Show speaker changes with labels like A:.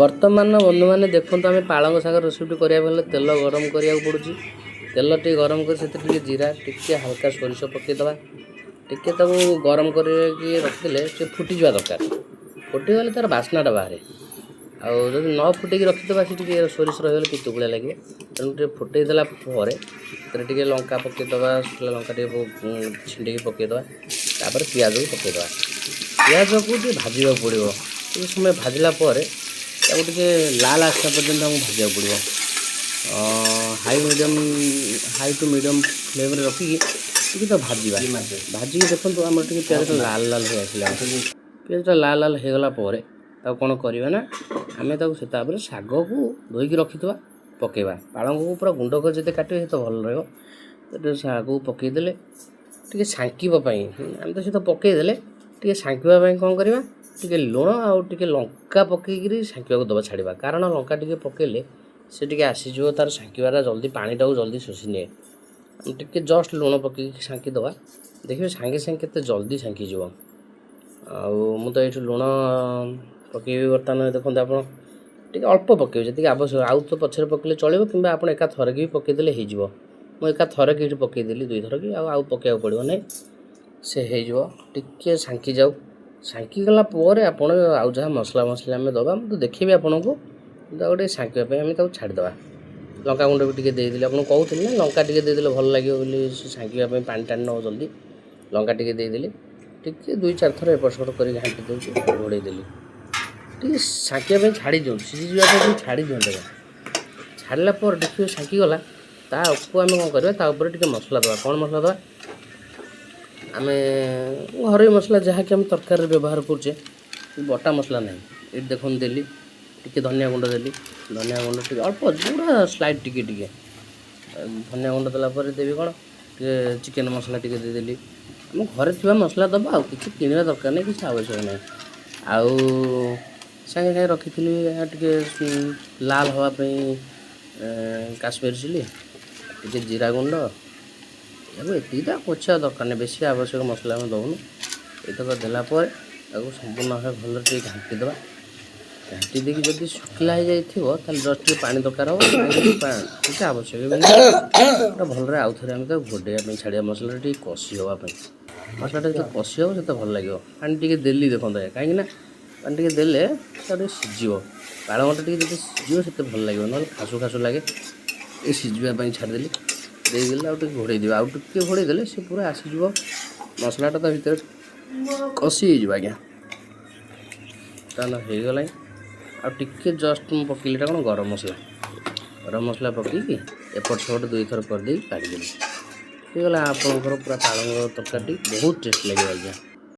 A: ବର୍ତ୍ତମାନ ବନ୍ଧୁମାନେ ଦେଖନ୍ତୁ, ଆମେ ପାଳଙ୍ଗ ଶାଗ ରେସିପି କରିବାକୁ ହେଲେ ତେଲ ଗରମ କରିବାକୁ ପଡ଼ୁଛି। ତେଲ ଟିକେ ଗରମ କରି ସେଥିରେ ଟିକେ ଜିରା, ଟିକେ ହାଲକା ସୋରିଷ ପକାଇଦେବା। ଟିକେ ତାକୁ ଗରମ କରିକି ରଖିଦେଲେ ସେ ଫୁଟିଯିବା ଦରକାର। ଫୁଟିଗଲେ ତା'ର ବାସ୍ନାଟା ବାହାରେ। ଆଉ ଯଦି ନ ଫୁଟେଇକି ରଖିଦେବା, ସେ ଟିକେ ସୋରିଷ ରହିଗଲେ ପିତୁ ଭଳିଆ ଲାଗିବ। ତେଣୁ ଟିକେ ଫୁଟେଇ ଦେଲା ପରେ ସେଥିରେ ଟିକେ ଲଙ୍କା ପକାଇଦେବା। ଶୁଖିଲା ଲଙ୍କା ଟିକେ ଛିଣ୍ଡେଇକି ପକାଇଦେବା। ତାପରେ ପିଆଜକୁ ପକାଇଦେବା। ପିଆଜକୁ ଟିକେ ଭାଜିବାକୁ ପଡ଼ିବ। ଟିକେ ସମୟ ଭାଜିଲା ପରେ ତାକୁ ଟିକେ ଲାଲ ଆସିଲା ପର୍ଯ୍ୟନ୍ତ ଆମକୁ ଭାଜିବାକୁ ପଡ଼ିବ। High medium, high to medium ଫ୍ଲେମ୍ରେ ରଖିକି ଟିକେ ତ ଭାଜିବା। ଭାଜିକି ଦେଖନ୍ତୁ, ଆମର ଟିକେ ପିଆଜଟା ଲାଲ ଲାଲ ହେଇ ଆସିଲାଣି। ପିଆଜଟା ଲାଲ ଲାଲ ହେଇଗଲା ପରେ ତାକୁ କ'ଣ କରିବା ନା, ଆମେ ତାକୁ ସେ ତାପରେ ଶାଗକୁ ଧୋଇକି ରଖିଥିବା ପକାଇବା। ପାଳଙ୍ଗକୁ ପୁରା ଗୁଣ୍ଡ କରି ଯେତେ କାଟିବେ, ସେତେ ଭଲ ରହିବ। ଟିକେ ଶାଗକୁ ପକାଇଦେଲେ ଟିକେ ଛାଙ୍କିବା ପାଇଁ, ଆମେ ତ ସହିତ ପକାଇଦେଲେ, ଟିକେ ଛାଙ୍କିବା ପାଇଁ କ'ଣ କରିବା? ଟିକେ ଲୁଣ ଆଉ ଟିକେ ଲଙ୍କା ପକାଇକିରି ଛାଙ୍କିବାକୁ ଦେବା, ଛାଡ଼ିବା। କାରଣ ଲଙ୍କା ଟିକେ ପକାଇଲେ ସେ ଟିକେ ଆସିଯିବ, ତା'ର ଛାଙ୍କିବାଟା ଜଲ୍ଦି ପାଣିଟାକୁ ଜଲ୍ଦି ଶୋଷି ନିଏ। ଟିକେ ଜଷ୍ଟ ଲୁଣ ପକାଇକି ଛାଙ୍କି ଦେବା। ଦେଖିବେ, ସାଙ୍ଗେ ସାଙ୍ଗେ କେତେ ଜଲ୍ଦି ଛାଙ୍କିଯିବ। ଆଉ ମୁଁ ତ ଏଇଠି ଲୁଣ ପକାଇବି ବର୍ତ୍ତମାନ। ଦେଖନ୍ତୁ ଆପଣ, ଟିକେ ଅଳ୍ପ ପକାଇବେ, ଯେତିକି ଆବଶ୍ୟକ। ଆଉ ତ ପଛରେ ପକାଇଲେ ଚଳିବ, କିମ୍ବା ଆପଣ ଏକା ଥରକେ ବି ପକାଇଦେଲେ ହେଇଯିବ। ମୁଁ ଏକା ଥରକେ ଏଇଠି ପକାଇଦେଲି ଦୁଇଥର କି, ଆଉ ଆଉ ପକାଇବାକୁ ପଡ଼ିବ ନାହିଁ। ସେ ହେଇଯିବ। ଟିକେ ଛାଙ୍କି ଯାଉ। ଛାଙ୍କିଗଲା ପରେ ଆପଣ ଆଉ ଯାହା ମସଲା ମସଲି ଆମେ ଦେବା, ମୁଁ ତ ଦେଖେଇବି ଆପଣଙ୍କୁ। ତାକୁ ଟିକେ ଛାଙ୍କିବା ପାଇଁ ଆମେ ତାକୁ ଛାଡ଼ିଦେବା। ଲଙ୍କା ଗୁଣ୍ଡ ବି ଟିକେ ଦେଇଦେଲି। ଆପଣଙ୍କୁ କହୁଥିଲି ନା, ଲଙ୍କା ଟିକେ ଦେଇଦେଲେ ଭଲ ଲାଗିବ ବୋଲି। ସେ ଛାଙ୍କିବା ପାଇଁ ପାଣି ଟାଣି ନେବ ଜଲ୍ଦି। ଲଙ୍କା ଟିକେ ଦେଇଦେଲି। ଟିକେ ଦୁଇ ଚାରି ଥର ଏପଟ ସେପଟ କରି ଘାଣ୍ଟି ଦେଉଛି। ଘୋଡ଼େଇ ଦେଲି। ଟିକେ ଛାଙ୍କିବା ପାଇଁ ଛାଡ଼ି ଦିଅନ୍ତୁ। ସିଝିଯିବା ପାଇଁ ଟିକେ ଛାଡ଼ି ଦିଅନ୍ତୁ ଆଜ୍ଞା। ଛାଡ଼ିଲା ପରେ ଦେଖିବେ, ଛାଙ୍କିଗଲା। ତାକୁ ଆମେ କ'ଣ କରିବା? ତା ଉପରେ ଟିକେ ମସଲା ଦେବା। କ'ଣ ମସଲା ଦେବା? ଆମେ ଘରୋଇ ମସଲା, ଯାହାକି ଆମେ ତରକାରୀରେ ବ୍ୟବହାର କରୁଛେ, ବଟା ମସଲା ନାହିଁ। ଏଇଠି ଦେଖନ୍ତୁ, ଦେଲି ଟିକେ ଧନିଆ ଗୁଣ୍ଡ ଦେଲି। ଧନିଆ ଗୁଣ୍ଡ ଟିକେ ଅଳ୍ପ, ପୁରା ସ୍ଲାଇଟ୍ ଟିକେ ଟିକେ ଧନିଆ ଗୁଣ୍ଡ ଦେଲା ପରେ ଦେବି କ'ଣ? ଟିକେ ଚିକେନ୍ ମସଲା ଟିକେ ଦେଇଦେଲି। ଆମ ଘରେ ଥିବା ମସଲା ଦେବା, ଆଉ କିଛି କିଣିବା ଦରକାର ନାହିଁ, କିଛି ଆବଶ୍ୟକ ନାହିଁ। ଆଉ ସାଙ୍ଗେ ସାଙ୍ଗେ ରଖିଥିଲି ଟିକେ ଲାଲ ହେବା ପାଇଁ କାଶ୍ମୀର ଚିଲି, ଟିକେ ଜିରା ଗୁଣ୍ଡ। ଏହାକୁ ଏତିକି ତ ପୋଛିବା ଦରକାର ନାହିଁ। ବେଶୀ ଆବଶ୍ୟକ ମସଲା ଆମେ ଦେଉନୁ। ଏତକ ଦେଲା ପରେ ତାକୁ ସମ୍ପୂର୍ଣ୍ଣ ଭାବେ ଭଲରେ ଟିକେ ଘାଣ୍ଟି ଦେବା। ଘାଣ୍ଟି ଦେଇକି ଯଦି ଶୁଖିଲା ହେଇଯାଇଥିବ, ତାହେଲେ ଜଷ୍ଟ ଟିକେ ପାଣି ଦରକାର ହେବ। କିଛି ଆବଶ୍ୟକ ବି ନାହିଁ। ଭଲରେ ଆଉ ଥରେ ଆମେ ତାକୁ ଘୋଡ଼େଇବା ପାଇଁ ଛାଡ଼ିବା, ମସଲାଟା ଟିକେ କଷି ହେବା ପାଇଁ। ମସଲାଟା ଯେତେ କଷି ହେବ, ସେତେ ଭଲ ଲାଗିବ। ପାଣି ଟିକେ ଦେଲି ଦେଖନ୍ତୁ ଆଜ୍ଞା। କାହିଁକି ନା ପାଣି ଟିକେ ଦେଲେ ତାକୁ ଟିକେ ସିଝିବ। ପାଳଙ୍ଗଟା ଟିକେ ଯେତେ ସିଝିବ, ସେତେ ଭଲ ଲାଗିବ, ନହେଲେ ଖାସୁ ଖାସୁ ଲାଗେ। ଟିକେ ସିଝିବା ପାଇଁ ଛାଡ଼ିଦେଲି, ଦେଇଦେଲେ। ଆଉ ଟିକେ ଘୋଡ଼େଇ ଦେବା। ଆଉ ଟିକେ ଘୋଡ଼େଇ ଦେଲେ ସେ ପୁରା ଆସିଯିବ, ମସଲାଟା ତା ଭିତରେ କଷି ହେଇଯିବ ଆଜ୍ଞା। ତାହେଲେ ହେଇଗଲାଣି। ଆଉ ଟିକେ ଜଷ୍ଟ ମୁଁ ପକେଇଲି ଏଇଟା କ'ଣ? ଗରମ ମସଲା। ଗରମ ମସଲା ପକେଇକି ଏପଟ ସେପଟ ଦୁଇଥର କରିଦେଇକି କାଢ଼ିଦେଲି। ହେଇଗଲା ଆପଣଙ୍କର ପୁରା ପାଳଙ୍ଗ ତରକାରୀଟି। ବହୁତ ଟେଷ୍ଟ ଲାଗିବ ଆଜ୍ଞା।